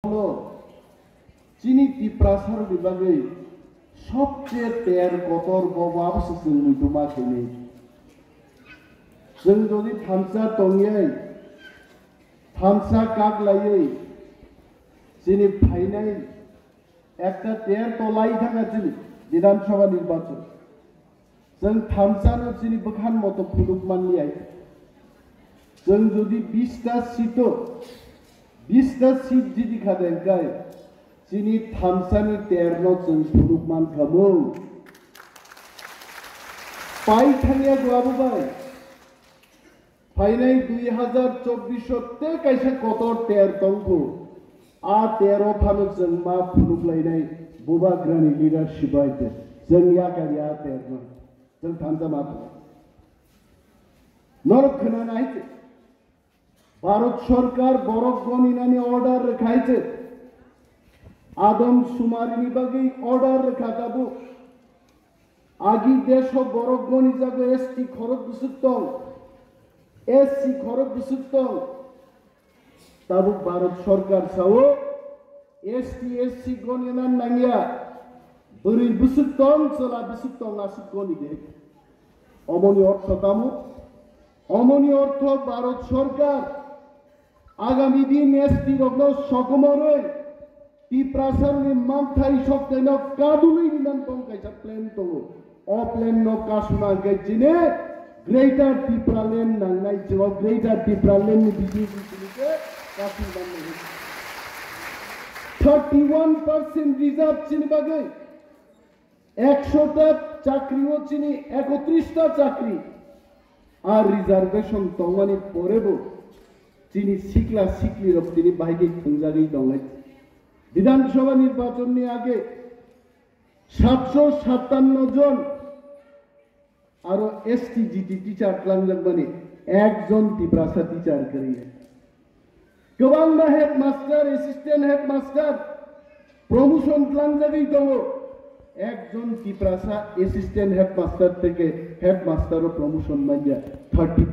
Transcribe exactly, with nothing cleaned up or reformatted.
Chini Tiprasarokni bagwi sobse ter kotor bobo abo se chwng muitu ma khainai. Chwng jodi thansa tongyai, thansa kak laiwi chini phainai ekta ter to lai thangkha chini Bidhan Sabha nirbachon. Chwng thansano chini bwkhan moto phunuk manliya. Chwng jodi bista seat-o, bista seat jidi kha de hwnkhe, chini thansani terno chwng phunuk mankha mung. Pai thangya go abo bai. Phainai dui hazar chobbish o tei kaisa kotor ter tongkhu. A ter o phano chwng ma phunuk lainai bubagrani leadership bai de. Chwng yakar ya ter no. Chwng thansa ma thang. Norok khna nai che. Bharat Sarkar borok goninani order rwkhai che. Adam sumarini bagwi order rwkha tabuk. Agi desh o borok goni jago S T khorok bwswk tong, S C khorok bwswk tong. Tabuk Bharat Sarkar sao S T S C gonina nangya. Bwrwi bwswk tong, chwla bwswk tong, aswk goni de. Omoni ortho tamo? Omoni ortho Bharat Sarkar Agami din S T rokno sokomorwi Tiprasarokni manthai soktaino kadulwi rinani tong kaisa plan tongo. O plan no kasuna hwnkhe chini Greater Tipra Land nangnai, chini Greater Tipra Land ni bisingtwi chini khe kasui mannai. Thirty one percent reserve chini bagwi. Ekshota chakri o chini ekotris ta chakri. Ar reservation tongmani porebo chini sikla sikli rok tini bahai khe thwngjagwi tongnai. Bidhan Sabha nirbachon ni age satso satanno jon aro S T G T teacher twlangjakmani ekjon Tiprasa teacher kwrwi. Kwbangma headmaster, assistant headmaster promotion twlangjagwi tongo. Ekjon Tiprasa assistant headmaster theke headmaster o promotion manya thirty